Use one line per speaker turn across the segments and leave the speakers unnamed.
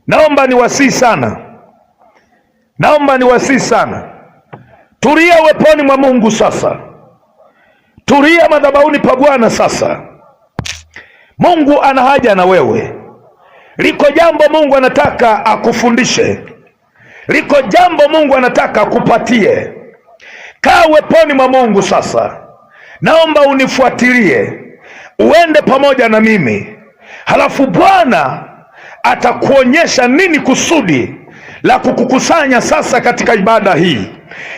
Naomba niwasihi sana, naomba niwasihi sana, tulia uweponi mwa Mungu sasa, tulia madhabahuni pa Bwana sasa. Mungu ana haja na wewe. Liko jambo Mungu anataka akufundishe, liko jambo Mungu anataka akupatie. Kaa uweponi mwa Mungu sasa, naomba unifuatilie, uende pamoja na mimi, halafu Bwana atakuonyesha nini kusudi la kukukusanya sasa katika ibada hii,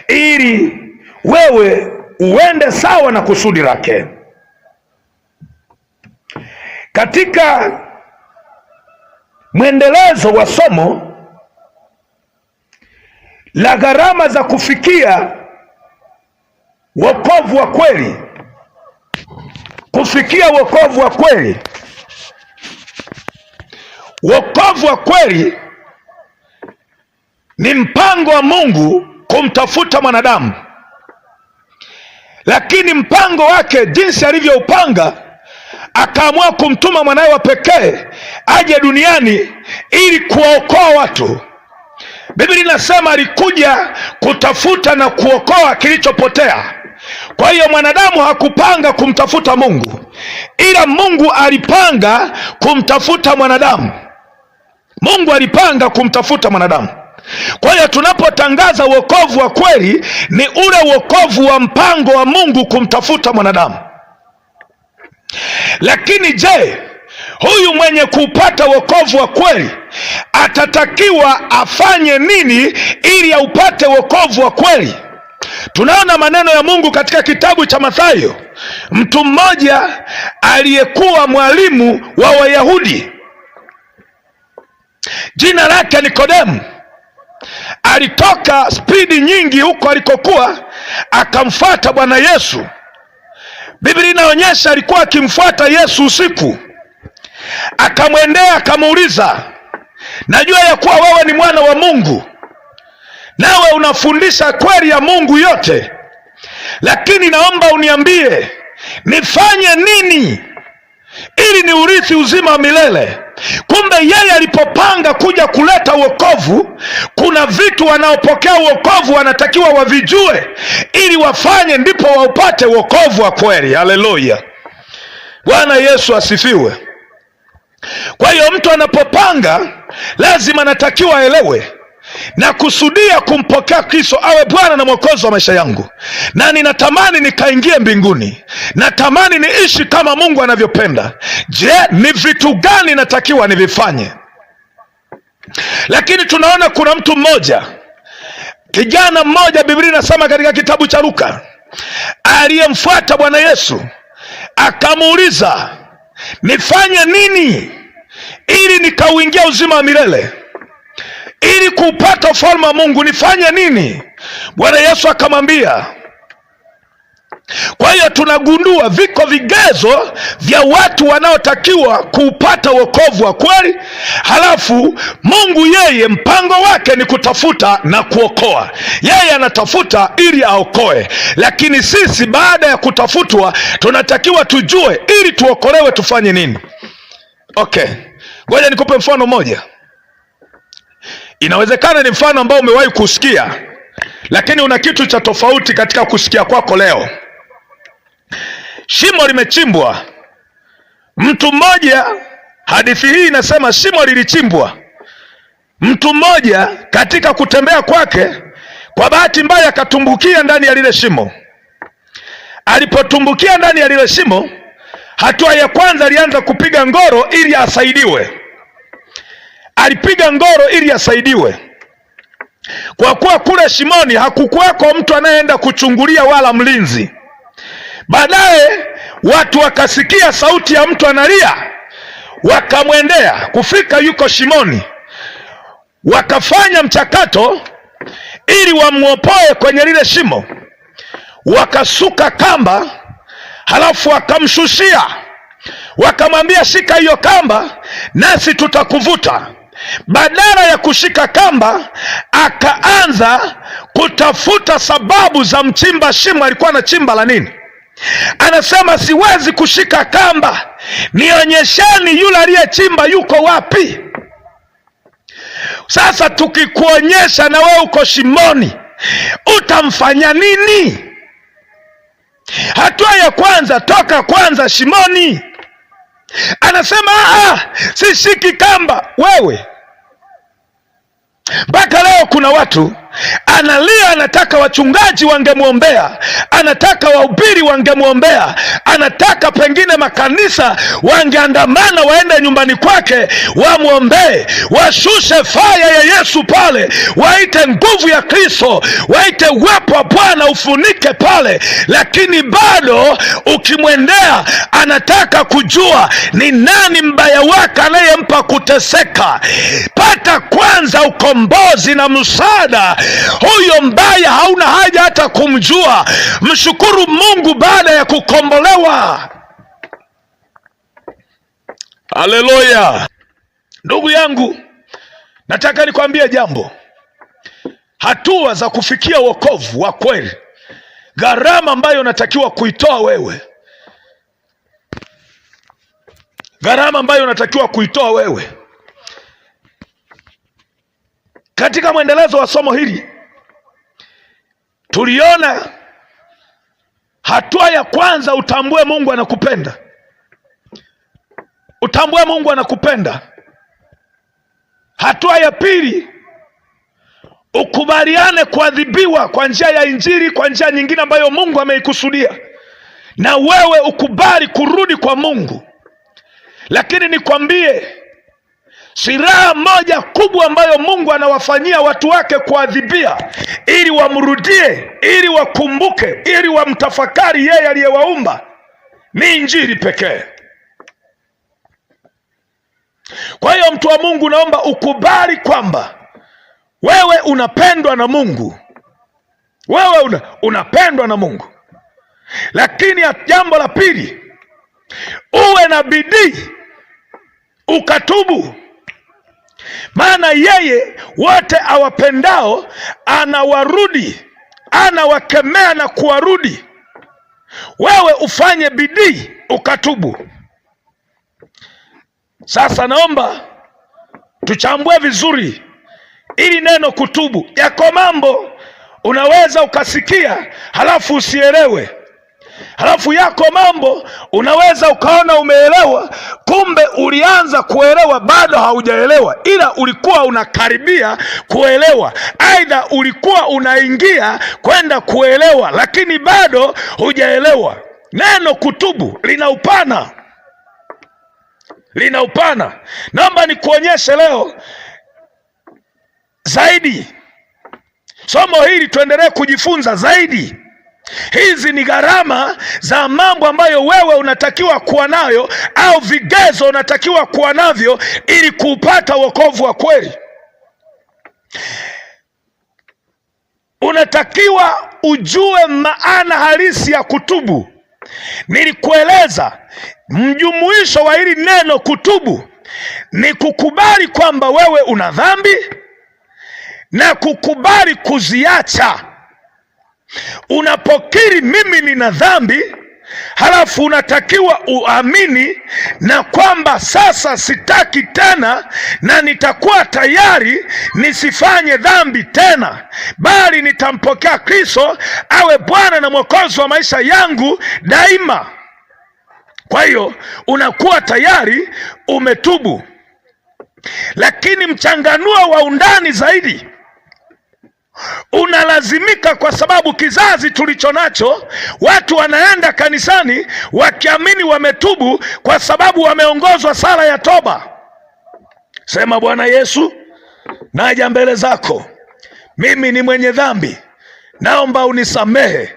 ili wewe uende sawa na kusudi lake. Katika mwendelezo wa somo la gharama za kufikia wokovu wa kweli, kufikia wokovu wa kweli, wokovu wa kweli ni mpango wa Mungu kumtafuta mwanadamu, lakini mpango wake jinsi alivyoupanga, akaamua kumtuma mwanawe wa pekee aje duniani ili kuwaokoa watu. Biblia inasema alikuja kutafuta na kuokoa kilichopotea. Kwa hiyo mwanadamu hakupanga kumtafuta Mungu, ila Mungu alipanga kumtafuta mwanadamu. Mungu alipanga kumtafuta mwanadamu. Kwa hiyo tunapotangaza wokovu wa kweli ni ule wokovu wa mpango wa Mungu kumtafuta mwanadamu. Lakini je, huyu mwenye kupata wokovu wa kweli atatakiwa afanye nini ili aupate wokovu wa kweli? Tunaona maneno ya Mungu katika kitabu cha Mathayo. Mtu mmoja aliyekuwa mwalimu wa Wayahudi, jina lake Nikodemu, alitoka spidi nyingi huko alikokuwa, akamfuata Bwana Yesu. Biblia inaonyesha alikuwa akimfuata Yesu usiku, akamwendea akamuuliza, najua ya kuwa wewe ni mwana wa Mungu, nawe unafundisha kweli ya Mungu yote, lakini naomba uniambie nifanye nini ili niurithi uzima wa milele? Kumbe yeye alipopanga kuja kuleta uokovu, kuna vitu wanaopokea uokovu wanatakiwa wavijue ili wafanye, ndipo waupate uokovu wa kweli. Haleluya, Bwana Yesu asifiwe. Kwa hiyo mtu anapopanga lazima anatakiwa aelewe na kusudia kumpokea Kristo awe Bwana na Mwokozi wa maisha yangu, na ninatamani nikaingie mbinguni, natamani niishi kama Mungu anavyopenda. Je, ni vitu gani natakiwa nivifanye? Lakini tunaona kuna mtu mmoja, kijana mmoja, Biblia inasema katika kitabu cha Luka, aliyemfuata Bwana Yesu akamuuliza, nifanye nini ili nikauingia uzima wa milele, ili kuupata ufalme wa Mungu nifanye nini? Bwana Yesu akamwambia. Kwa hiyo tunagundua viko vigezo vya watu wanaotakiwa kuupata wokovu wa kweli. Halafu Mungu yeye mpango wake ni kutafuta na kuokoa. Yeye anatafuta ili aokoe, lakini sisi baada ya kutafutwa tunatakiwa tujue ili tuokolewe tufanye nini. Okay, ngoja nikupe mfano mmoja. Inawezekana ni mfano ambao umewahi kusikia, lakini una kitu cha tofauti katika kusikia kwako leo. Shimo limechimbwa, mtu mmoja. Hadithi hii inasema shimo lilichimbwa, mtu mmoja katika kutembea kwake, kwa bahati mbaya akatumbukia ndani ya lile shimo. Alipotumbukia ndani ya lile shimo, hatua ya kwanza alianza kupiga ngoro ili asaidiwe. Alipiga ngoro ili asaidiwe, kwa kuwa kule shimoni hakukuweko mtu anayeenda kuchungulia wala mlinzi. Baadaye watu wakasikia sauti ya mtu analia, wakamwendea. Kufika yuko shimoni, wakafanya mchakato ili wamwopoe kwenye lile shimo. Wakasuka kamba, halafu wakamshushia, wakamwambia, shika hiyo kamba nasi tutakuvuta. Badala ya kushika kamba, akaanza kutafuta sababu za mchimba shimo. Alikuwa na chimba la nini? Anasema, siwezi kushika kamba, nionyesheni yule aliyechimba yuko wapi. Sasa tukikuonyesha na wewe uko shimoni, utamfanya nini? Hatua ya kwanza, toka kwanza shimoni. Anasema sishiki kamba. Wewe mpaka leo kuna watu analia, anataka wachungaji wangemwombea, anataka wahubiri wangemwombea, anataka pengine makanisa wangeandamana waende nyumbani kwake wamwombee, washushe faya ya Yesu pale, waite nguvu ya Kristo, waite uwepo wa Bwana ufunike pale, lakini bado ukimwendea anataka kujua ni nani mbaya wake anayempa kuteseka. Pata kwanza ukombozi na msaada. Huyo mbaya hauna haja hata kumjua. Mshukuru Mungu baada ya kukombolewa. Haleluya! Ndugu yangu, nataka nikwambie jambo. Hatua za kufikia wokovu wa kweli, gharama ambayo unatakiwa kuitoa wewe, gharama ambayo unatakiwa kuitoa wewe. Katika mwendelezo wa somo hili tuliona hatua ya kwanza, utambue Mungu anakupenda, utambue Mungu anakupenda. Hatua ya pili, ukubaliane kuadhibiwa kwa njia ya Injili, kwa njia nyingine ambayo Mungu ameikusudia, na wewe ukubali kurudi kwa Mungu. Lakini nikwambie silaha moja kubwa ambayo Mungu anawafanyia watu wake kuadhibia, ili wamrudie, ili wakumbuke, ili wamtafakari yeye aliyewaumba, ni Injili pekee. Kwa hiyo mtu wa Mungu, naomba ukubali kwamba wewe unapendwa na Mungu, wewe unapendwa na Mungu. Lakini jambo la pili, uwe na bidii ukatubu, maana yeye wote awapendao anawarudi, anawakemea na kuwarudi. Wewe ufanye bidii ukatubu. Sasa naomba tuchambue vizuri ili neno kutubu. Yako mambo unaweza ukasikia halafu usielewe, halafu yako mambo unaweza ukaona umeelewa, kumbe ulianza kuelewa bado haujaelewa, ila ulikuwa unakaribia kuelewa, aidha ulikuwa unaingia kwenda kuelewa, lakini bado hujaelewa. Neno kutubu lina upana, lina upana. Naomba nikuonyeshe leo zaidi somo hili, tuendelee kujifunza zaidi. Hizi ni gharama za mambo ambayo wewe unatakiwa kuwa nayo au vigezo unatakiwa kuwa navyo ili kuupata wokovu wa kweli. Unatakiwa ujue maana halisi ya kutubu. Nilikueleza mjumuisho wa hili neno kutubu ni kukubali kwamba wewe una dhambi na kukubali kuziacha. Unapokiri mimi nina dhambi, halafu unatakiwa uamini na kwamba sasa sitaki tena na nitakuwa tayari nisifanye dhambi tena, bali nitampokea Kristo awe Bwana na Mwokozi wa maisha yangu daima. Kwa hiyo unakuwa tayari umetubu. Lakini mchanganuo wa undani zaidi unalazimika, kwa sababu kizazi tulicho nacho, watu wanaenda kanisani wakiamini wametubu, kwa sababu wameongozwa sala ya toba. Sema, Bwana Yesu, naja mbele zako, mimi ni mwenye dhambi, naomba unisamehe.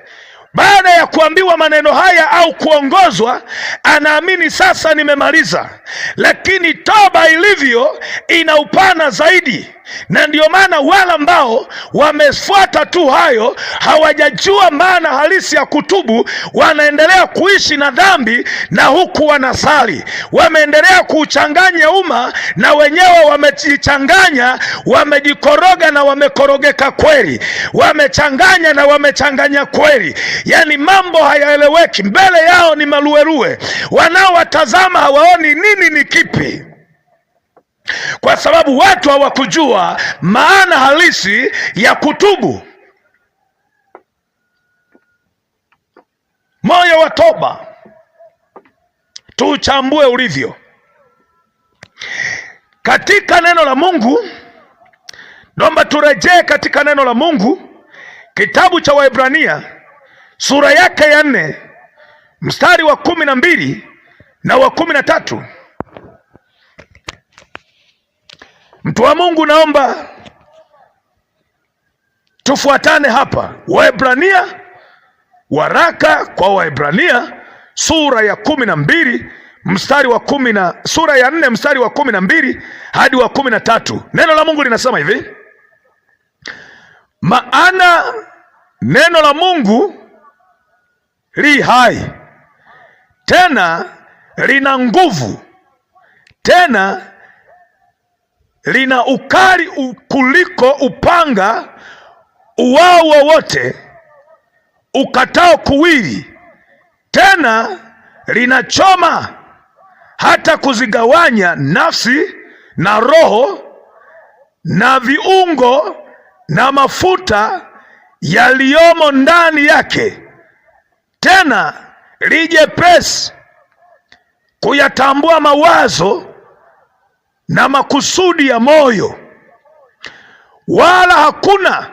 Baada ya kuambiwa maneno haya au kuongozwa, anaamini sasa nimemaliza. Lakini toba ilivyo ina upana zaidi, na ndiyo maana wale ambao wamefuata tu hayo hawajajua maana halisi ya kutubu, wanaendelea kuishi na dhambi na huku wanasali, wameendelea kuuchanganya umma na wenyewe wamejichanganya, wamejikoroga na wamekorogeka kweli, wamechanganya na wamechanganya kweli. Yani mambo hayaeleweki, mbele yao ni maluelue, wanaowatazama hawaoni nini ni kipi. Kwa sababu watu hawakujua maana halisi ya kutubu. Moyo wa toba tuuchambue ulivyo katika neno la Mungu. Naomba turejee katika neno la Mungu, kitabu cha Waebrania sura yake ya 4 mstari wa 12 na wa 13. Mtu wa Mungu, naomba tufuatane hapa. Waebrania, waraka kwa Waebrania sura ya 12 mstari wa kumi na sura ya 4 mstari wa 12 hadi wa 13. Neno la Mungu linasema hivi: maana neno la Mungu li hai, tena lina nguvu, tena lina ukali kuliko upanga uwao wowote ukatao kuwili, tena linachoma hata kuzigawanya nafsi na roho na viungo na mafuta yaliyomo ndani yake, tena lijepesi kuyatambua mawazo na makusudi ya moyo, wala hakuna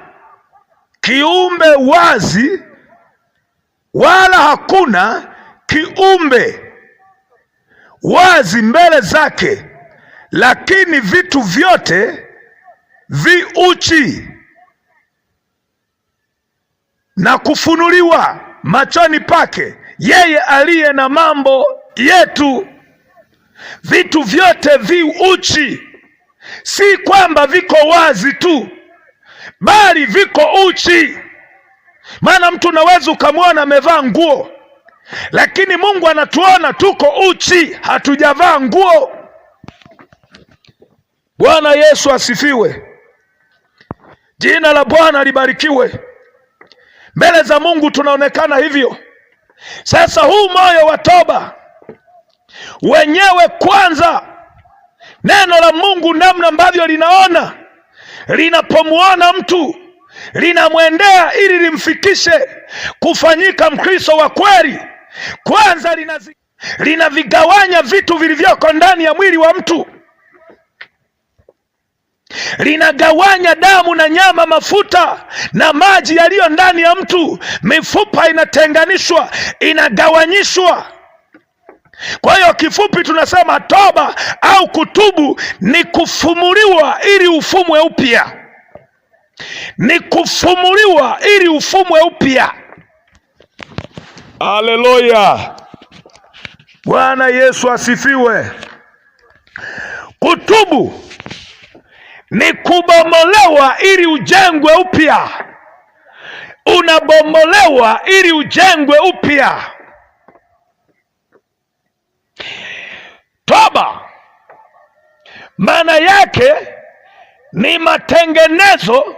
kiumbe wazi, wala hakuna kiumbe wazi mbele zake, lakini vitu vyote vi uchi na kufunuliwa machoni pake yeye aliye na mambo yetu. Vitu vyote vi uchi, si kwamba viko wazi tu, bali viko uchi. Maana mtu unaweza ukamwona amevaa nguo, lakini Mungu anatuona tuko uchi, hatujavaa nguo. Bwana Yesu asifiwe. Jina la Bwana libarikiwe. Mbele za Mungu tunaonekana hivyo. Sasa huu moyo wa toba wenyewe, kwanza neno la Mungu namna ambavyo linaona, linapomuona mtu linamwendea ili limfikishe kufanyika Mkristo wa kweli. Kwanza linavigawanya vitu vilivyoko ndani ya mwili wa mtu, linagawanya damu na nyama, mafuta na maji yaliyo ndani ya mtu. Mifupa inatenganishwa, inagawanyishwa. Kwa hiyo kifupi tunasema toba au kutubu ni kufumuliwa ili ufumwe upya, ni kufumuliwa ili ufumwe upya. Haleluya, Bwana Yesu asifiwe. Kutubu ni kubomolewa ili ujengwe upya. Unabomolewa ili ujengwe upya. Toba maana yake ni matengenezo,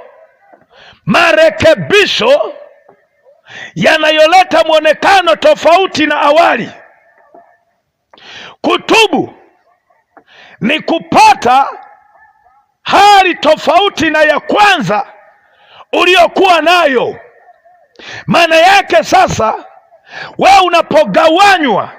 marekebisho yanayoleta mwonekano tofauti na awali. Kutubu ni kupata hali tofauti na ya kwanza uliyokuwa nayo. Maana yake sasa, wewe unapogawanywa,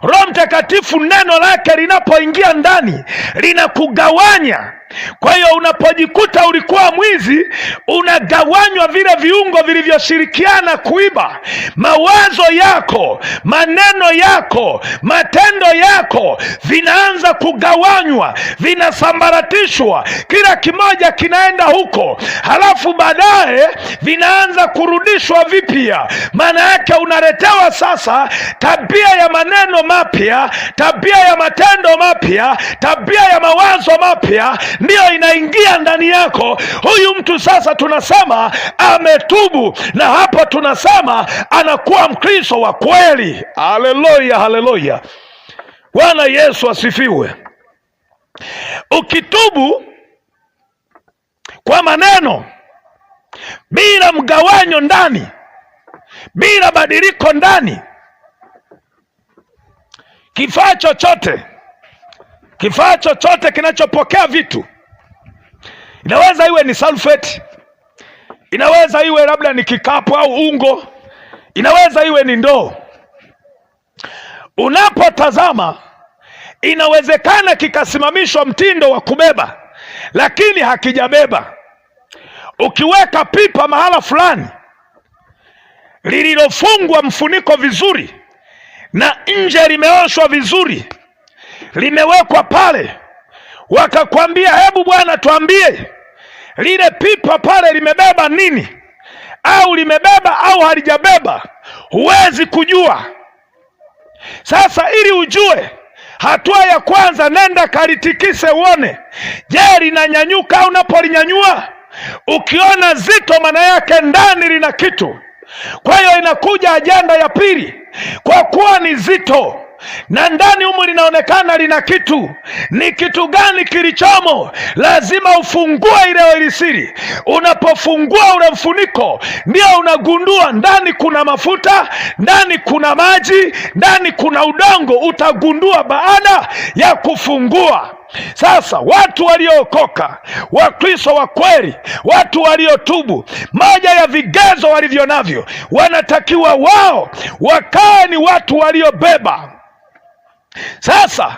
Roho Mtakatifu neno lake linapoingia ndani linakugawanya. Kwa hiyo unapojikuta ulikuwa mwizi, unagawanywa vile viungo vilivyoshirikiana kuiba. Mawazo yako, maneno yako, matendo yako vinaanza kugawanywa, vinasambaratishwa, kila kimoja kinaenda huko, halafu baadaye vinaanza kurudishwa vipya. Maana yake unaletewa sasa tabia ya maneno mapya, tabia ya matendo mapya, tabia ya mawazo mapya ndiyo inaingia ndani yako. Huyu mtu sasa tunasema ametubu, na hapo tunasema anakuwa Mkristo wa kweli. Haleluya, haleluya! Bwana Yesu asifiwe. Ukitubu kwa maneno bila mgawanyo ndani, bila badiliko ndani, kifaa chochote Kifaa chochote kinachopokea vitu, inaweza iwe ni sulfate, inaweza iwe labda ni kikapu au ungo, inaweza iwe ni ndoo. Unapotazama, inawezekana kikasimamishwa mtindo wa kubeba, lakini hakijabeba. Ukiweka pipa mahala fulani lililofungwa mfuniko vizuri na nje limeoshwa vizuri, limewekwa pale, wakakwambia hebu bwana, tuambie lile pipa pale limebeba nini, au limebeba au halijabeba, huwezi kujua. Sasa ili ujue, hatua ya kwanza, nenda kalitikise uone, je, linanyanyuka au unapolinyanyua ukiona zito, maana yake ndani lina kitu. Kwa hiyo inakuja ajenda ya pili, kwa kuwa ni zito na ndani humu linaonekana lina kitu. Ni kitu gani kilichomo? Lazima ufungue ile ilisiri. Unapofungua ule mfuniko, ndio unagundua ndani kuna mafuta, ndani kuna maji, ndani kuna udongo. Utagundua baada ya kufungua. Sasa watu waliookoka, Wakristo wa kweli, watu waliotubu, moja ya vigezo walivyo navyo, wanatakiwa wao wakae ni watu waliobeba. Sasa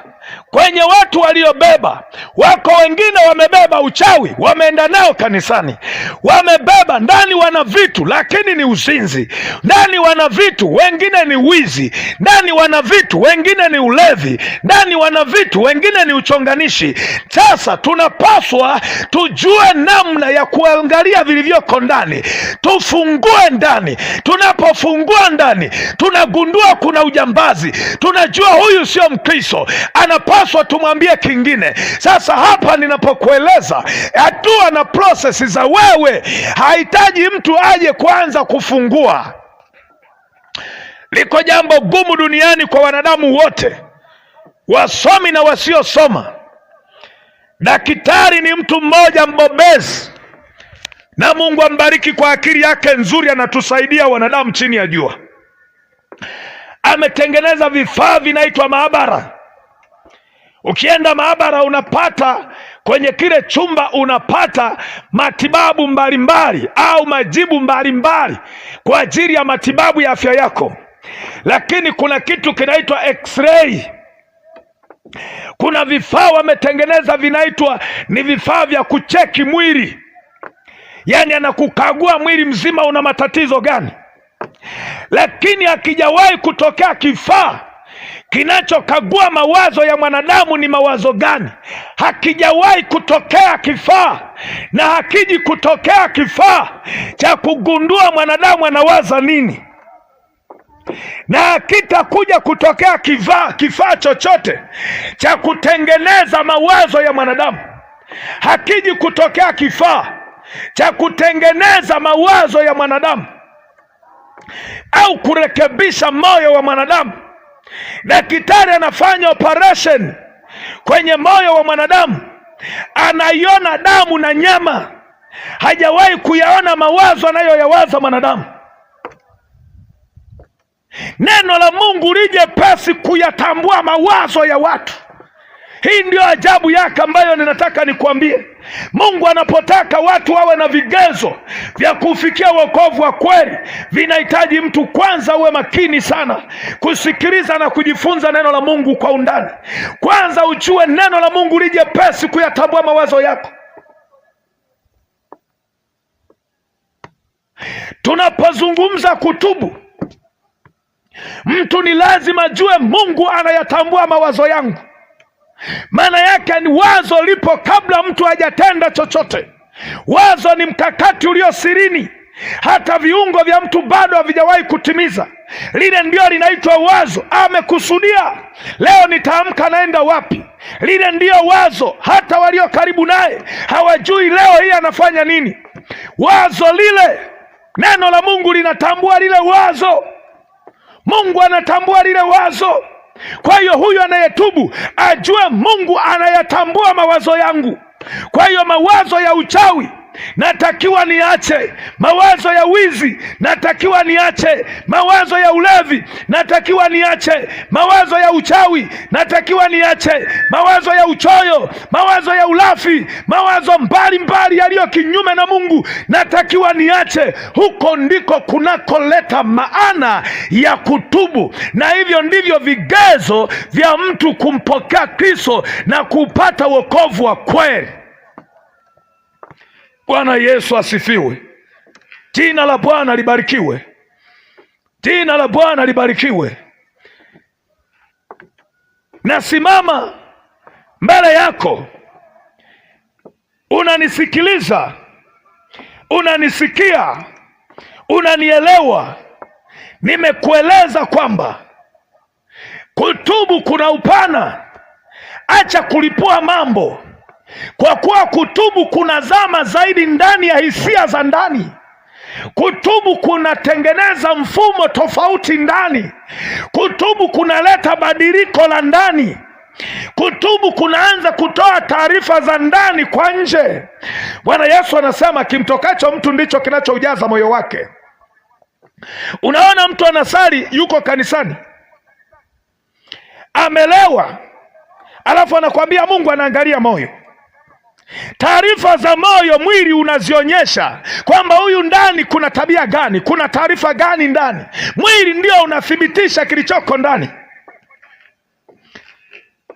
kwenye watu waliobeba, wako wengine wamebeba uchawi, wameenda nao kanisani, wamebeba ndani, wana vitu lakini ni uzinzi, ndani wana vitu, wengine ni wizi, ndani wana vitu, wengine ni ulevi, ndani wana vitu, wengine ni uchonganishi. Sasa tunapaswa tujue namna ya kuangalia vilivyoko ndani, tufungue ndani. Tunapofungua ndani, tunagundua kuna ujambazi, tunajua huyu sio Mkristo, anapaswa tumwambie kingine. Sasa hapa ninapokueleza hatua na prosesi za wewe, hahitaji mtu aje kwanza kufungua. Liko jambo gumu duniani kwa wanadamu wote, wasomi na wasiosoma. Daktari ni mtu mmoja mbobezi, na Mungu ambariki kwa akili yake nzuri, anatusaidia wanadamu chini ya jua. Ametengeneza vifaa vinaitwa maabara. Ukienda maabara unapata kwenye kile chumba unapata matibabu mbalimbali au majibu mbalimbali kwa ajili ya matibabu ya afya yako, lakini kuna kitu kinaitwa x-ray. Kuna vifaa wametengeneza vinaitwa ni vifaa vya kucheki mwili, yaani anakukagua mwili mzima una matatizo gani, lakini hakijawahi kutokea kifaa kinachokagua mawazo ya mwanadamu ni mawazo gani. Hakijawahi kutokea kifaa na hakiji kutokea kifaa cha kugundua mwanadamu anawaza nini, na hakitakuja kutokea kifaa chochote cha kutengeneza mawazo ya mwanadamu. Hakiji kutokea kifaa cha kutengeneza mawazo ya mwanadamu au kurekebisha moyo wa mwanadamu. Daktari anafanya operation kwenye moyo wa mwanadamu, anaiona damu na nyama, hajawahi kuyaona mawazo anayoyawaza mwanadamu. Neno la Mungu lije pesi kuyatambua mawazo ya watu. Hii ndiyo ajabu yake ambayo ninataka nikuambie. Mungu anapotaka watu wawe na vigezo vya kufikia wokovu wa kweli, vinahitaji mtu kwanza uwe makini sana kusikiliza na kujifunza neno la Mungu kwa undani. Kwanza ujue neno la Mungu lije pesi kuyatambua mawazo yako. Tunapozungumza kutubu, mtu ni lazima ajue Mungu anayatambua mawazo yangu. Maana yake ni wazo lipo kabla mtu hajatenda chochote. Wazo ni mkakati ulio sirini, hata viungo vya mtu bado havijawahi kutimiza. Lile ndio linaitwa wazo. Amekusudia leo nitaamka naenda wapi? Lile ndiyo wazo. Hata walio karibu naye hawajui leo hii anafanya nini. Wazo lile, neno la Mungu linatambua lile wazo. Mungu anatambua lile wazo. Kwa hiyo huyu anayetubu ajue Mungu anayatambua mawazo yangu. Kwa hiyo mawazo ya uchawi natakiwa niache mawazo ya wizi, natakiwa niache mawazo ya ulevi, natakiwa niache mawazo ya uchawi, natakiwa niache mawazo ya uchoyo, mawazo ya ulafi, mawazo mbalimbali yaliyo kinyume na Mungu, natakiwa niache. Huko ndiko kunakoleta maana ya kutubu, na hivyo ndivyo vigezo vya mtu kumpokea Kristo na kupata wokovu wa kweli. Bwana Yesu asifiwe. Jina la Bwana libarikiwe. Jina la Bwana libarikiwe. Nasimama mbele yako, unanisikiliza, unanisikia, unanielewa. Nimekueleza kwamba kutubu kuna upana. Acha kulipua mambo, kwa kuwa kutubu kunazama zaidi ndani ya hisia za ndani. Kutubu kunatengeneza mfumo tofauti ndani. Kutubu kunaleta badiliko la ndani. Kutubu kunaanza kutoa taarifa za ndani kwa nje. Bwana Yesu anasema kimtokacho mtu ndicho kinachoujaza moyo wake. Unaona, mtu anasali, yuko kanisani, amelewa, alafu anakwambia Mungu anaangalia moyo. Taarifa za moyo mwili unazionyesha kwamba huyu ndani kuna tabia gani, kuna taarifa gani ndani. Mwili ndio unathibitisha kilichoko ndani.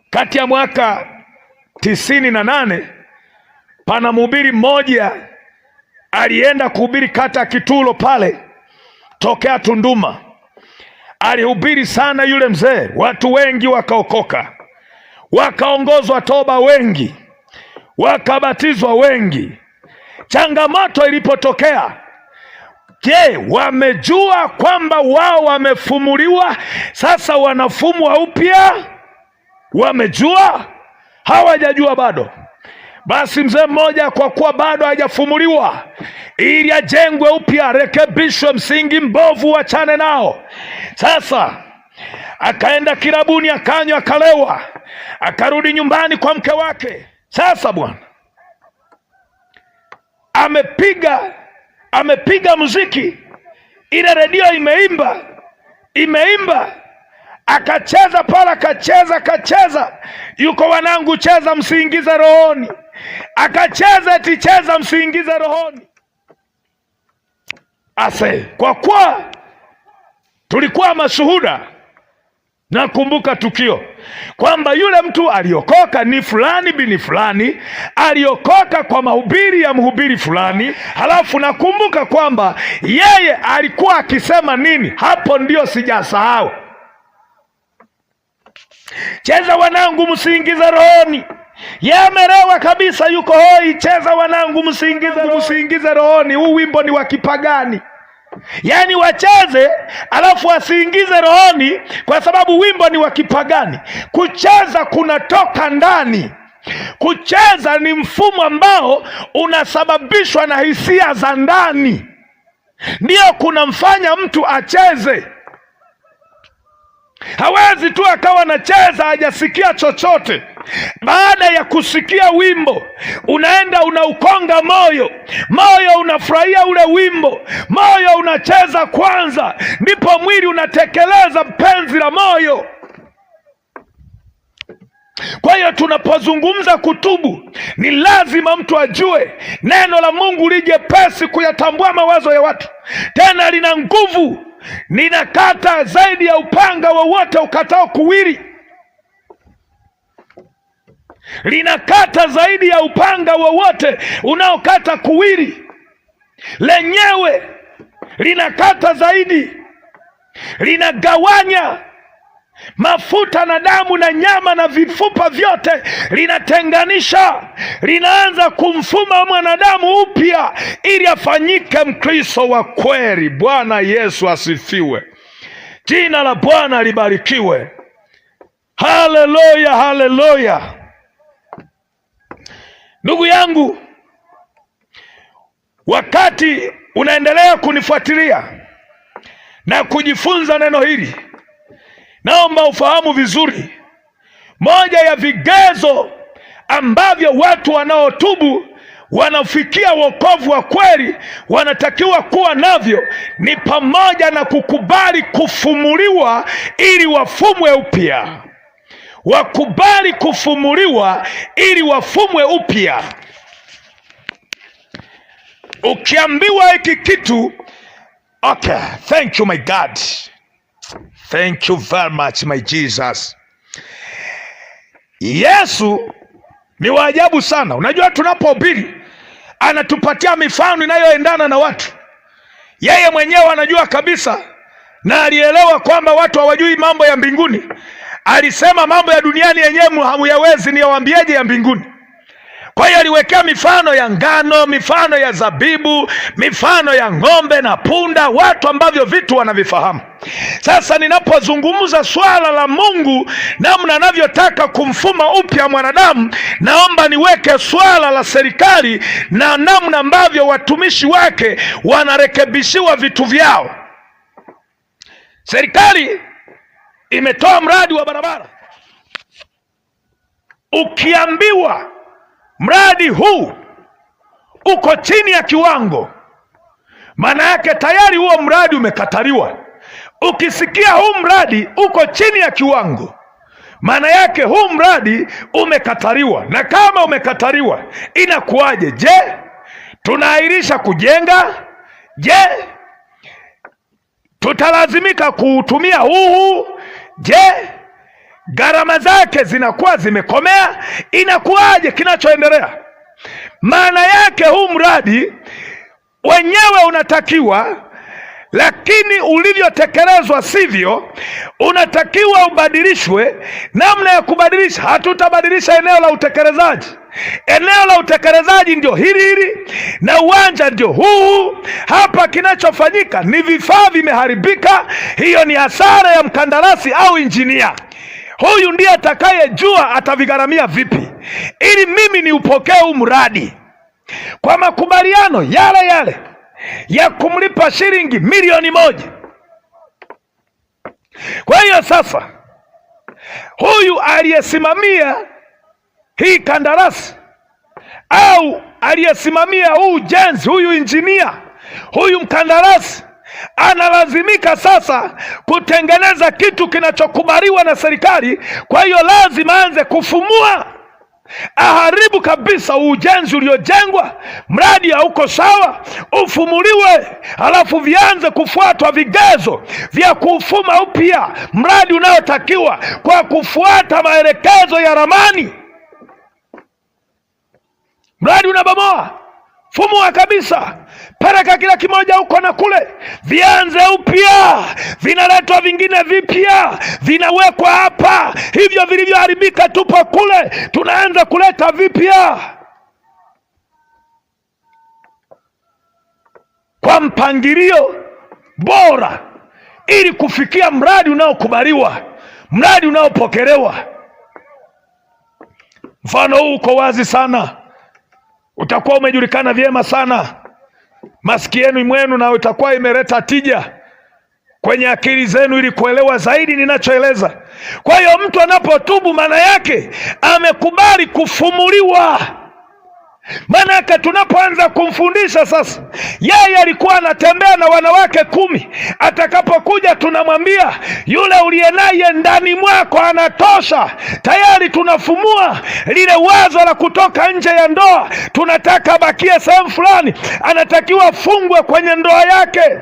Kati ya mwaka 98 pana mhubiri mmoja alienda kuhubiri kata ya Kitulo pale tokea Tunduma. Alihubiri sana yule mzee, watu wengi wakaokoka, wakaongozwa toba wengi, wakabatizwa wengi. Changamoto ilipotokea, je, wamejua kwamba wao wamefumuliwa, sasa wanafumwa upya? Wamejua? Hawajajua bado. Basi mzee mmoja, kwa kuwa bado hajafumuliwa, ili ajengwe upya, arekebishwe, msingi mbovu wachane nao. Sasa akaenda kilabuni, akanywa, akalewa, akarudi nyumbani kwa mke wake. Sasa bwana amepiga muziki, ile redio imeimba, imeimba, akacheza pale, akacheza, akacheza, yuko wanangu, cheza msiingize rohoni, akacheza eti cheza msiingize rohoni. Ase, kwa kuwa tulikuwa mashuhuda, nakumbuka tukio kwamba yule mtu aliokoka ni fulani bini fulani, aliokoka kwa mahubiri ya mhubiri fulani. Halafu nakumbuka kwamba yeye alikuwa akisema nini, hapo ndio sijasahau. Cheza wanangu, msiingize rohoni. Yeye amelewa kabisa, yuko hoi. Cheza wanangu, msiingize, msiingize rohoni. Huu wimbo ni wa kipagani. Yaani wacheze alafu wasiingize rohoni, kwa sababu wimbo ni wa kipagani. Kucheza kunatoka ndani. Kucheza ni mfumo ambao unasababishwa na hisia za ndani, ndiyo kunamfanya mtu acheze. Hawezi tu akawa anacheza hajasikia chochote. Baada ya kusikia wimbo, unaenda unaukonga moyo, moyo unafurahia ule wimbo, moyo unacheza kwanza, ndipo mwili unatekeleza penzi la moyo. Kwa hiyo tunapozungumza kutubu, ni lazima mtu ajue neno la Mungu li jepesi kuyatambua mawazo ya watu, tena lina nguvu, linakata zaidi ya upanga wowote ukatao kuwili, linakata zaidi ya upanga wowote unaokata kuwili, lenyewe linakata zaidi, linagawanya mafuta na damu na nyama na vifupa vyote, linatenganisha, linaanza kumfuma mwanadamu upya ili afanyike Mkristo wa kweli. Bwana Yesu asifiwe, jina la Bwana libarikiwe. Haleluya, haleluya. Ndugu yangu, wakati unaendelea kunifuatilia na kujifunza neno hili, naomba ufahamu vizuri, moja ya vigezo ambavyo watu wanaotubu wanafikia wokovu wa kweli wanatakiwa kuwa navyo ni pamoja na kukubali kufumuliwa ili wafumwe upya. Wakubali kufumuliwa ili wafumwe upya. Ukiambiwa hiki kitu, okay, thank you my God, thank you very much my Jesus. Yesu ni wa ajabu sana. Unajua, tunapohubiri anatupatia mifano inayoendana na watu. Yeye mwenyewe anajua kabisa na alielewa kwamba watu hawajui mambo ya mbinguni. Alisema mambo ya duniani yenyewe hamuyawezi, niwaambieje ya mbinguni? Kwa hiyo aliwekea mifano ya ngano, mifano ya zabibu, mifano ya ng'ombe na punda, watu ambavyo vitu wanavifahamu. Sasa ninapozungumza swala la Mungu namna anavyotaka kumfuma upya mwanadamu, naomba niweke swala la serikali na namna ambavyo watumishi wake wanarekebishiwa vitu vyao. Serikali imetoa mradi wa barabara, ukiambiwa mradi huu uko chini ya kiwango, maana yake tayari huo mradi umekataliwa. Ukisikia huu mradi uko chini ya kiwango, maana yake huu mradi umekataliwa. Na kama umekataliwa, inakuwaje? Je, tunaahirisha kujenga? Je, tutalazimika kuutumia huu? Je, gharama zake zinakuwa zimekomea? Inakuwaje kinachoendelea? Maana yake huu mradi wenyewe unatakiwa, lakini ulivyotekelezwa sivyo, unatakiwa ubadilishwe. Namna ya kubadilisha, hatutabadilisha eneo la utekelezaji. Eneo la utekelezaji ndio hili hili na uwanja ndio huu hapa. Kinachofanyika ni vifaa vimeharibika. Hiyo ni hasara ya mkandarasi au injinia. Huyu ndiye atakayejua atavigharamia vipi, ili mimi niupokee huu mradi kwa makubaliano yale yale ya kumlipa shilingi 1,000,000. Kwa hiyo sasa, huyu aliyesimamia hii kandarasi au aliyesimamia huu ujenzi, huyu injinia, huyu mkandarasi analazimika sasa kutengeneza kitu kinachokubaliwa na serikali. Kwa hiyo lazima aanze kufumua, aharibu kabisa ujenzi uliojengwa, mradi hauko sawa, ufumuliwe, halafu vianze kufuatwa vigezo vya kufuma upya mradi unaotakiwa kwa kufuata maelekezo ya ramani. Mradi unabomoa, fumua kabisa, pereka kila kimoja huko na kule, vianze upya, vinaletwa vingine vipya, vinawekwa hapa, hivyo vilivyoharibika tupa kule, tunaanza kuleta vipya kwa mpangilio bora, ili kufikia mradi unaokubaliwa, mradi unaopokelewa. Mfano huu uko wazi sana, utakuwa umejulikana vyema sana masikieni mwenu, na itakuwa imeleta tija kwenye akili zenu ili kuelewa zaidi ninachoeleza. Kwa hiyo mtu anapotubu, maana yake amekubali kufumuliwa. Maana yake tunapoanza kumfundisha sasa, yeye alikuwa anatembea na wanawake 10. Atakapokuja tunamwambia yule uliye naye ndani mwako anatosha. Tayari tunafumua lile wazo la kutoka nje ya ndoa. Tunataka abakie sehemu fulani, anatakiwa afungwe kwenye ndoa yake.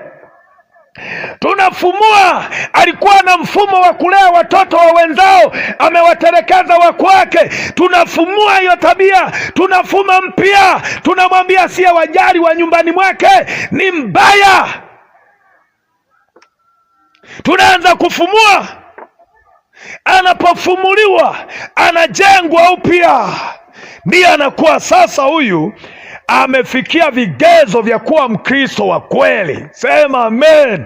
Tunafumua, alikuwa na mfumo wa kulea watoto wa wenzao, amewatelekeza wa kwake. Tunafumua hiyo tabia, tunafuma mpya, tunamwambia siye wajali wa nyumbani mwake, ni mbaya. Tunaanza kufumua. Anapofumuliwa anajengwa upya, ndiye anakuwa sasa huyu amefikia vigezo vya kuwa Mkristo wa kweli. Sema amen.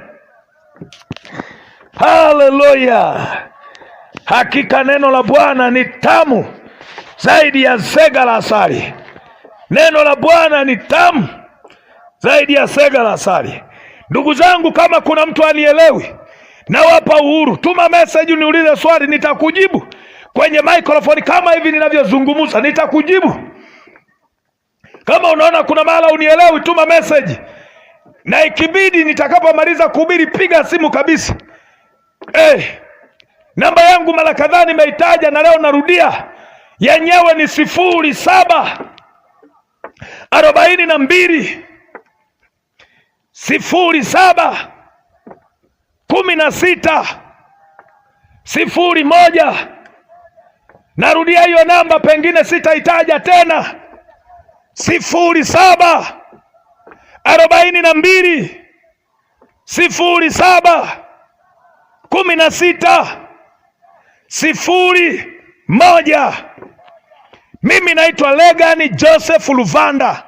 Haleluya! Hakika neno la Bwana ni tamu zaidi ya sega la asali. Neno la Bwana ni tamu zaidi ya sega la asali. Ndugu zangu, kama kuna mtu anielewi, nawapa uhuru. Tuma message uniulize swali, nitakujibu kwenye microphone kama hivi ninavyozungumza, nitakujibu. Kama unaona kuna mahala unielewi, tuma message, na ikibidi nitakapomaliza kuhubiri piga simu kabisa. Namba yangu mara kadhaa nimeitaja na leo narudia, yenyewe ni 07 42 07 16 01. Narudia hiyo namba, pengine sitaitaja tena. 07 42 07 16 01. Mimi naitwa Legani Joseph Luvanda,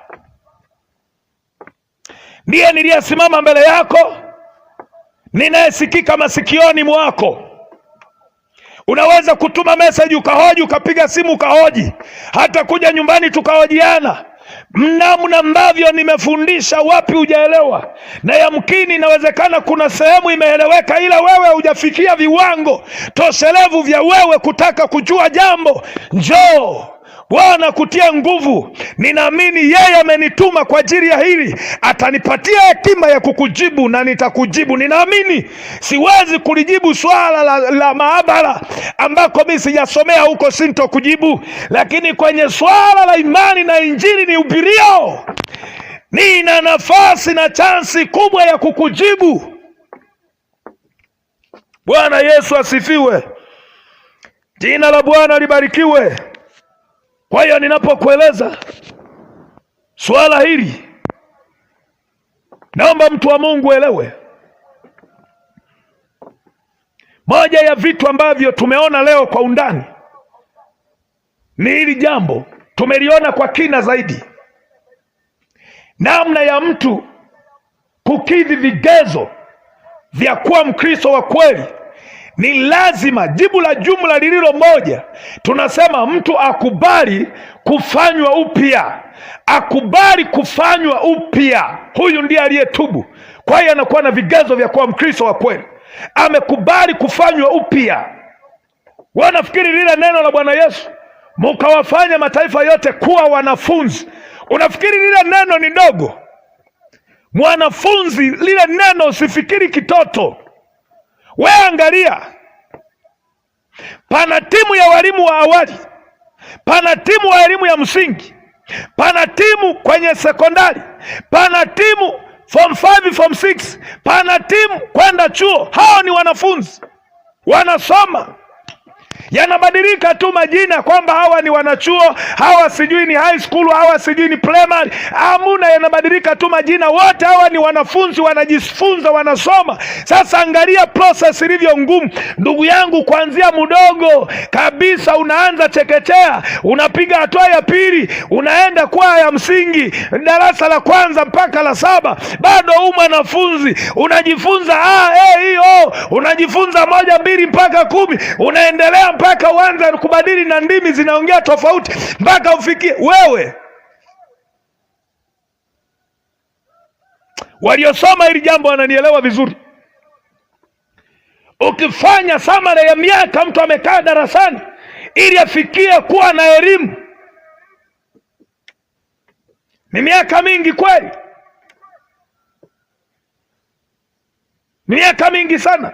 ndiye niliyesimama mbele yako, ninayesikika masikioni mwako. Unaweza kutuma message ukahoji, ukapiga simu ukahoji, hata kuja nyumbani tukahojiana namna ambavyo nimefundisha, wapi hujaelewa, na yamkini inawezekana kuna sehemu imeeleweka, ila wewe hujafikia viwango toshelevu vya wewe kutaka kujua jambo. Njoo Bwana kutia nguvu. Ninaamini yeye amenituma kwa ajili ya hili, atanipatia hekima ya kukujibu na nitakujibu. Ninaamini siwezi kulijibu swala la maabara ambako mimi sijasomea huko, sintokujibu, lakini kwenye swala la imani na injili ni ubirio, nina nafasi na chansi kubwa ya kukujibu. Bwana Yesu asifiwe, jina la Bwana libarikiwe. Kwa hiyo ninapokueleza swala hili, naomba mtu wa Mungu elewe moja ya vitu ambavyo tumeona leo kwa undani ni hili jambo, tumeliona kwa kina zaidi, namna ya mtu kukidhi vigezo vya kuwa Mkristo wa kweli. Ni lazima jibu la jumla lililo moja, tunasema mtu akubali kufanywa upya, akubali kufanywa upya. Huyu ndiye aliyetubu, kwa hiyo anakuwa na vigezo vya kuwa Mkristo wa kweli, amekubali kufanywa upya. Wanafikiri lile neno la Bwana Yesu, mukawafanya mataifa yote kuwa wanafunzi, unafikiri lile neno ni dogo? Mwanafunzi, lile neno usifikiri kitoto. We angalia, pana timu ya walimu wa awali, pana timu wa elimu ya msingi, pana timu kwenye sekondari, pana timu form 5, form 6, pana timu kwenda chuo. Hao ni wanafunzi wanasoma. Yanabadilika tu majina kwamba hawa ni wanachuo, hawa sijui ni high school, hawa sijui ni primary. Hamuna, yanabadilika tu majina, wote hawa ni wanafunzi, wanajifunza, wanasoma. Sasa angalia process ilivyo ngumu, ndugu yangu, kuanzia mdogo kabisa, unaanza chekechea, unapiga hatua ya pili, unaenda kwa ya msingi, darasa la kwanza mpaka la saba, bado u mwanafunzi, unajifunza a, e, i, o, unajifunza 1 2 mpaka 10, unaendelea mpaka uanze kubadili na ndimi zinaongea tofauti mpaka ufikie wewe. Waliosoma hili jambo wananielewa vizuri. Ukifanya samara ya miaka mtu amekaa darasani ili afikie kuwa na elimu, ni miaka mingi kweli, ni miaka mingi sana.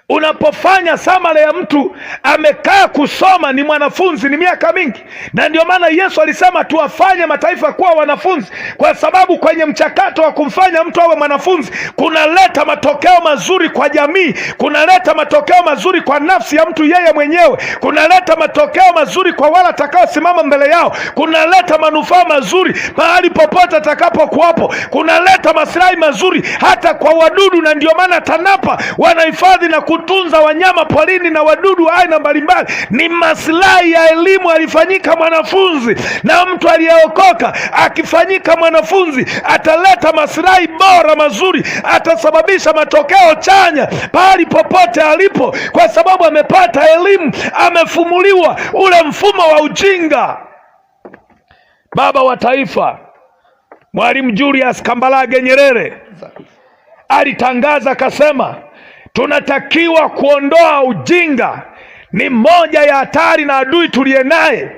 Unapofanya samara ya mtu amekaa kusoma, ni mwanafunzi, ni miaka mingi. Na ndio maana Yesu alisema tuwafanye mataifa kuwa wanafunzi, kwa sababu kwenye mchakato wa kumfanya mtu awe mwanafunzi kunaleta matokeo mazuri kwa jamii, kunaleta matokeo mazuri kwa nafsi ya mtu yeye mwenyewe, kunaleta matokeo mazuri kwa wale atakaosimama mbele yao, kunaleta manufaa mazuri mahali popote atakapokuwapo, kunaleta maslahi mazuri hata kwa wadudu. Na ndio maana TANAPA wanahifadhi na kutunza wanyama porini na wadudu wa aina mbalimbali. Ni maslahi ya elimu. Alifanyika mwanafunzi, na mtu aliyeokoka akifanyika mwanafunzi ataleta maslahi bora mazuri, atasababisha matokeo chanya pahali popote alipo, kwa sababu amepata elimu, amefumuliwa ule mfumo wa ujinga. Baba wa taifa Mwalimu Julius Kambarage Nyerere alitangaza akasema, tunatakiwa kuondoa ujinga, ni moja ya hatari na adui tuliye naye.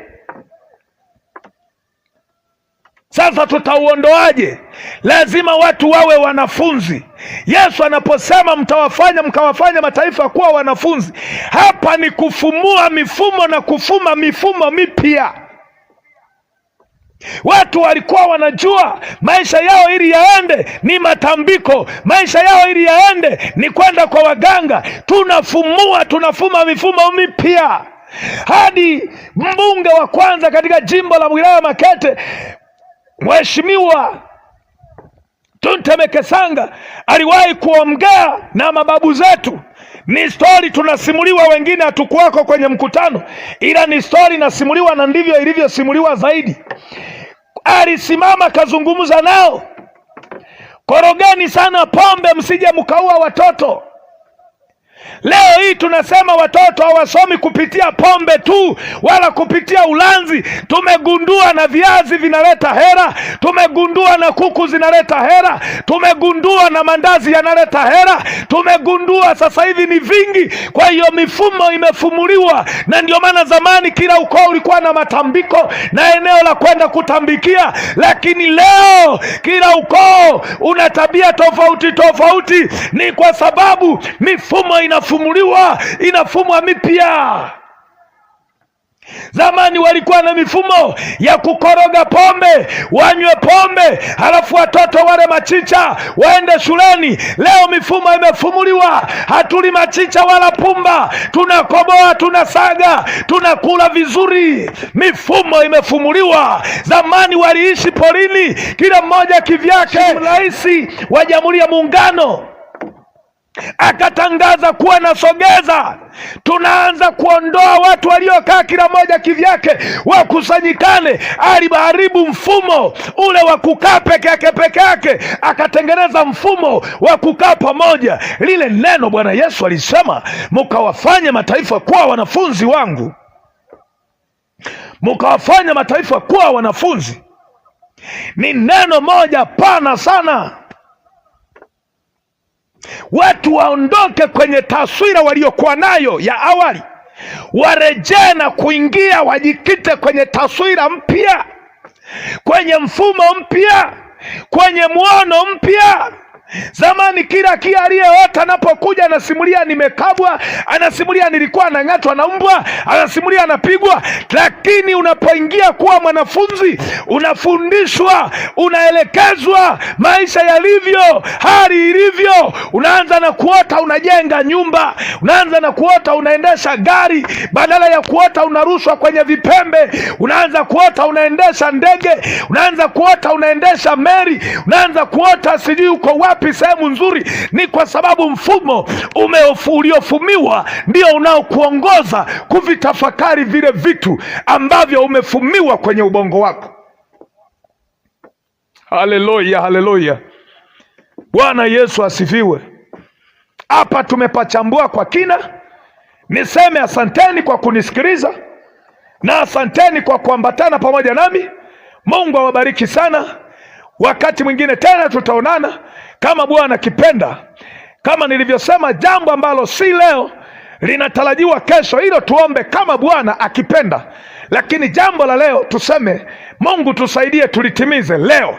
Sasa tutauondoaje? Lazima watu wawe wanafunzi. Yesu anaposema mtawafanya mkawafanya mataifa kuwa wanafunzi, hapa ni kufumua mifumo na kufuma mifumo mipya. Watu walikuwa wanajua maisha yao ili yaende ni matambiko, maisha yao ili yaende ni kwenda kwa waganga. Tunafumua, tunafuma mifumo mipya. Hadi mbunge wa kwanza katika jimbo la wilaya Makete, Mheshimiwa Tuntemeke aliwahi kuongea na mababu zetu. Ni stori tunasimuliwa, wengine hatukuwako kwenye mkutano, ila ni stori inasimuliwa na ndivyo ilivyosimuliwa zaidi. Alisimama akazungumza nao, korogeni sana pombe, msije mkaua watoto. Leo hii tunasema watoto hawasomi kupitia pombe tu wala kupitia ulanzi. Tumegundua na viazi vinaleta hera, tumegundua na kuku zinaleta hera, tumegundua na mandazi yanaleta hera, tumegundua sasa hivi ni vingi. Kwa hiyo mifumo imefumuliwa, na ndio maana zamani kila ukoo ulikuwa na matambiko na eneo la kwenda kutambikia, lakini leo kila ukoo una tabia tofauti tofauti. Ni kwa sababu mifumo inafumuliwa, inafumwa mipya. Zamani walikuwa na mifumo ya kukoroga pombe, wanywe pombe halafu watoto wale machicha waende shuleni. Leo mifumo imefumuliwa, hatuli machicha wala pumba, tunakoboa, tunasaga, tunakula vizuri. Mifumo imefumuliwa. Zamani waliishi porini, kila mmoja kivyake. Rais wa Jamhuri ya Muungano akatangaza kuwa nasogeza, tunaanza kuondoa watu waliokaa kila mmoja kivyake, wakusanyikane. Aliharibu mfumo ule wa kukaa peke yake peke yake, akatengeneza mfumo wa kukaa pamoja. Lile neno Bwana Yesu alisema, mkawafanye mataifa kuwa wanafunzi wangu, mkawafanye mataifa kuwa wanafunzi, ni neno moja pana sana. Watu waondoke kwenye taswira waliokuwa nayo ya awali, warejee na kuingia, wajikite kwenye taswira mpya, kwenye mfumo mpya, kwenye muono mpya. Zamani kila kia aliyeota anapokuja anasimulia nimekabwa, anasimulia nilikuwa nang'atwa na mbwa, anasimulia anapigwa. Lakini unapoingia kuwa mwanafunzi, unafundishwa, unaelekezwa maisha yalivyo, hali ilivyo. Unaanza na kuota unajenga nyumba, unaanza na kuota unaendesha gari, badala ya kuota unarushwa kwenye vipembe. Unaanza kuota unaendesha ndege, unaanza kuota unaendesha meli, unaanza kuota sijui uko wapi, sehemu nzuri. Ni kwa sababu mfumo uliofumiwa ndio unaokuongoza kuvitafakari vile vitu ambavyo umefumiwa kwenye ubongo wako. Haleluya, haleluya! Bwana Yesu asifiwe. Hapa tumepachambua kwa kina. Niseme asanteni kwa kunisikiliza na asanteni kwa kuambatana pamoja nami. Mungu awabariki sana. Wakati mwingine tena tutaonana kama Bwana akipenda. Kama nilivyosema, jambo ambalo si leo linatarajiwa kesho, hilo tuombe kama Bwana akipenda, lakini jambo la leo tuseme Mungu tusaidie tulitimize leo.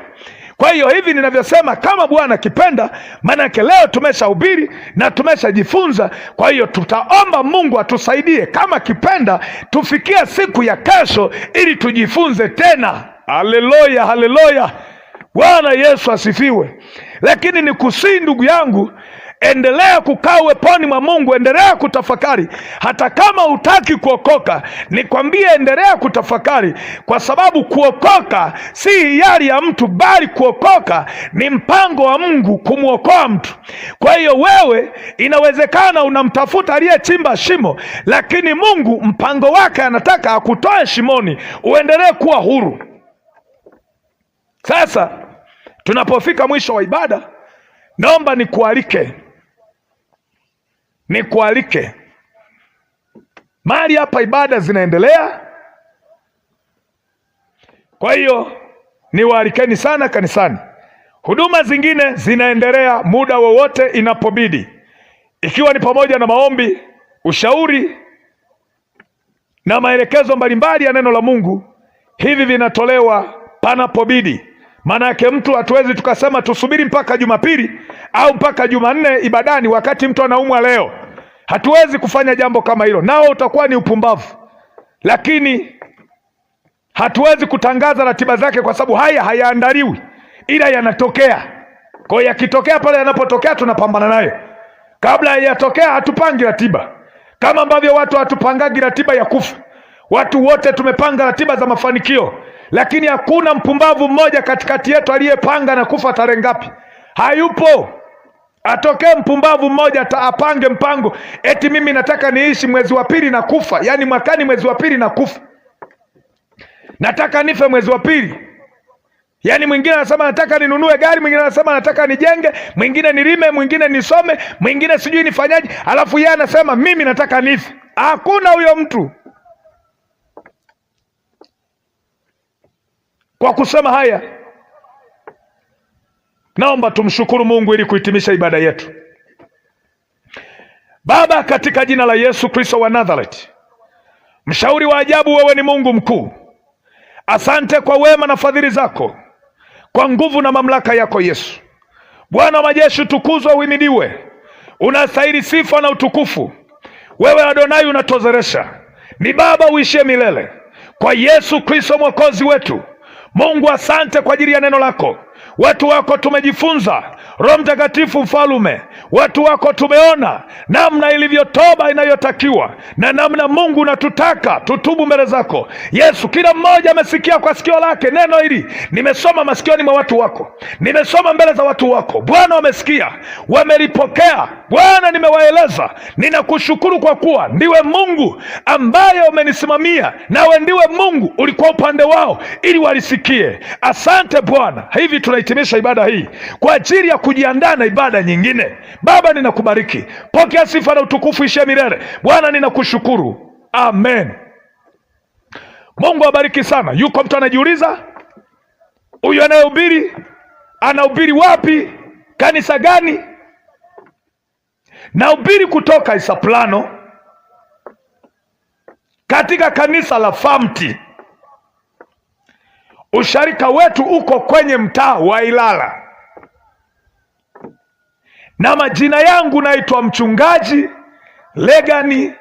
Kwa hiyo hivi ninavyosema, kama Bwana akipenda, maanake leo tumeshahubiri na tumeshajifunza. Kwa hiyo tutaomba Mungu atusaidie kama akipenda, tufikie siku ya kesho ili tujifunze tena. Haleluya, haleluya! Bwana Yesu asifiwe. Lakini nikusii ndugu yangu, endelea kukaa uweponi mwa Mungu, endelea kutafakari. Hata kama hutaki kuokoka, nikwambie, endelea kutafakari, kwa sababu kuokoka si hiari ya mtu, bali kuokoka ni mpango wa Mungu kumwokoa mtu. Kwa hiyo wewe, inawezekana unamtafuta aliyechimba shimo, lakini Mungu mpango wake anataka akutoe shimoni, uendelee kuwa huru. Sasa tunapofika mwisho wa ibada, naomba nikualike, nikualike mahali hapa, ibada zinaendelea. Kwa hiyo niwaalikeni sana kanisani. Huduma zingine zinaendelea muda wowote inapobidi, ikiwa ni pamoja na maombi, ushauri na maelekezo mbalimbali ya neno la Mungu. Hivi vinatolewa panapobidi. Maana yake mtu hatuwezi tukasema tusubiri mpaka Jumapili au mpaka Jumanne ibadani wakati mtu anaumwa leo. Hatuwezi kufanya jambo kama hilo, nao utakuwa ni upumbavu. Lakini hatuwezi kutangaza ratiba zake kwa sababu haya hayaandaliwi, ila yanatokea. Kwa hiyo yakitokea pale yanapotokea, tunapambana nayo. Kabla hayajatokea, hatupangi ratiba, kama ambavyo watu hatupangagi ratiba ya kufa. Watu wote tumepanga ratiba za mafanikio, lakini hakuna mpumbavu mmoja katikati yetu aliyepanga na kufa tarehe ngapi. Hayupo. Atokee mpumbavu mmoja apange mpango eti mimi nataka niishi mwezi wa pili na kufa, yaani mwakani mwezi wa pili na kufa, nataka nife mwezi wa pili. Yaani mwingine anasema nataka ninunue gari, mwingine anasema nataka nijenge, mwingine nilime, mwingine nisome, mwingine sijui nifanyaje, alafu yeye anasema mimi nataka nife. Hakuna huyo mtu. Kwa kusema haya, naomba tumshukuru Mungu ili kuhitimisha ibada yetu. Baba, katika jina la Yesu Kristo wa Nazareti, mshauri wa ajabu, wewe ni Mungu mkuu. Asante kwa wema na fadhili zako, kwa nguvu na mamlaka yako Yesu. Bwana wa majeshi, tukuzwa, uhimidiwe, unastahili sifa na utukufu. Wewe Adonai unatozeresha, ni Baba uishie milele, kwa Yesu Kristo mwokozi wetu. Mungu, asante kwa ajili ya neno lako. Watu wako tumejifunza, Roho Mtakatifu mfalume, watu wako tumeona namna ilivyo toba inayotakiwa na namna Mungu unatutaka tutubu mbele zako Yesu. Kila mmoja amesikia kwa sikio lake neno hili, nimesoma masikioni mwa watu wako, nimesoma mbele za watu wako Bwana, wamesikia wamelipokea. Bwana, nimewaeleza. Ninakushukuru kwa kuwa ndiwe Mungu ambaye umenisimamia, nawe ndiwe Mungu ulikuwa upande wao ili walisikie. Asante Bwana. Hivi tunahitimisha ibada hii kwa ajili ya kujiandaa na ibada nyingine. Baba, ninakubariki, pokea sifa na utukufu ishie milele. Bwana, ninakushukuru, amen. Mungu awabariki sana. Yuko mtu anajiuliza, huyu anayehubiri anahubiri wapi? Kanisa gani? Nahubiri kutoka Isaplano katika kanisa la Famti. Usharika wetu uko kwenye mtaa wa Ilala, na majina yangu naitwa Mchungaji Legani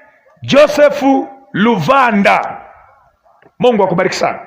Josefu Luvanda. Mungu akubariki sana.